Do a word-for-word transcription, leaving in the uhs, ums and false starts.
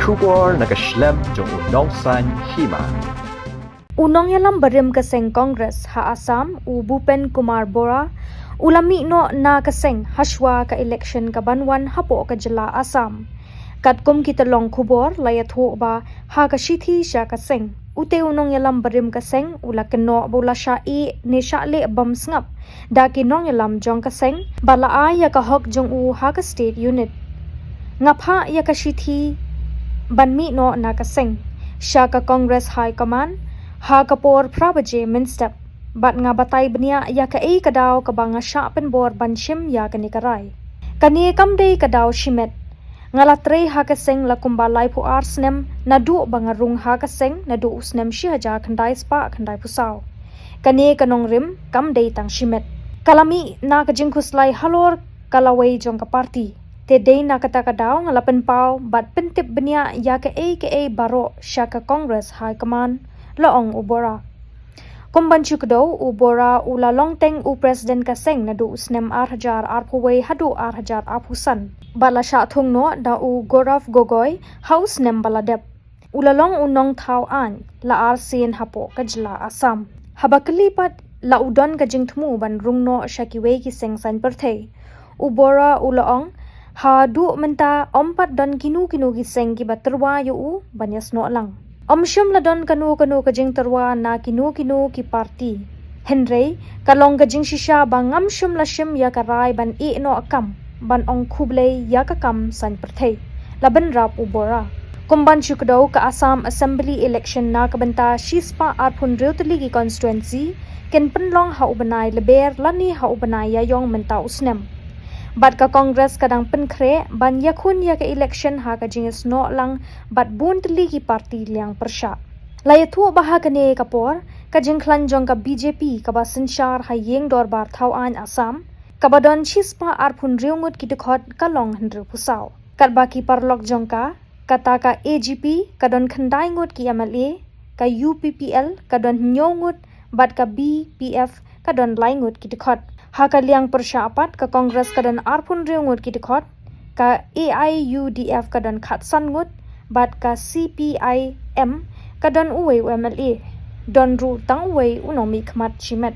Khubor na ka shlem jong u Nongsaiñ Hima. U nongïalam barim ka seng Congress ha Assam, u Bhupen Kumar Bora, u la mih noh na ka seng hashwa ka election ka ban wan hapoh ka jylla Assam. Katkum ki tyllong khubor la ïathuh ba ha ka shithi sha ka seng, ute u nongïalam barim ka seng u la kynnoh ba u la shah ïeh ne shah leh bym sngap da ki nongïalam jong ka seng ba la ai ïa ka hok jong u ha ka state unit. Nga phah ïa ka shithi ban mih noh na ka seng sha ka Congress High Command ha ka por phra baje mynstep, bad nga batai bniah ïa kaei ka daw kaba nga shah pynbor ban shim ïa kane ka rai. Kane kam dei ka daw shimet. Nga la trei ha ka seng la kumba laiphew ar snem naduh ba nga rung ha ka seng naduh u snem shi hajar khyndai spah khyndaiphew saw. Kane ka nongrim kam dei tang shimet. Ka la mih na ka jingkhuslai halor ka lawei jong ka party. Te dei na kata ka daw nga la pynpaw bad pyntip bniah ïa kaei kaei baroh sha ka Congress High Command, la ong u Bora. Kum ban shu kdew, u Bora u la long teng u president ka seng naduh u snem ar hajar arphew wei haduh ar hajar arphew san, bad la shah thung noh da u Gaurav Gogoi ha u snem ba la dep. U la long u nongthaw aiñ la ar sien hapoh ka jylla Assam. Haba kylli pat la u don ka jingthmu ban rung noh sha kiwei ki seng saiñ pyrthei, u Bora u la ong, haduh mynta ym pat don kino kino ki seng kiba tyrwa ïa u ban ïasnoh lang. Ym shym la don kano kano ka jingtyrwa na kino kino ki party. Hynrei ka long ka jingshisha ba ngam shym la shim ïa ka rai ban ïeh noh kam ban ong khublei ïa ka kam saiñ pyrthei, la bynrap u Bora. Kum ban shu kdew, ka Assam Assembly election na ka bynta shi spah arphew hynriew tylli ki constituency kin pynlong ha u bnai Lber lane ha u bnai Ïaïong mynta u snem. Bad ka Congress ka dang pynkhreh ban ïakhun ïa ka election ha ka jingïasnoh lang bad bun tylli ki party liang pyrshah. La ïathuh ba ha kane ka por ka jingkhlaiñ jong ka B J P kaba synshar ha ïing dorbar thaw aiñ Assam, kaba don shi spah arphew hynriew ngut ki dkhot, ka long hynriewphew saw. Katba ki paralok jong ka, kata ka A G P ka don khyndai ngut ki M L A, ka U P P L ka don hynñiew ngut, bad ka B P F ka don lai ngut ki dkhot. Ha ka liang pyrshah pat, ka Congress ka don arphew hynriew ngut ki dkhot, ka A I U D F ka don khatsan ngut, bad ka C P I M ka don uwei u M L A. Don ruh tang uwei u nongmihkhmat shimet.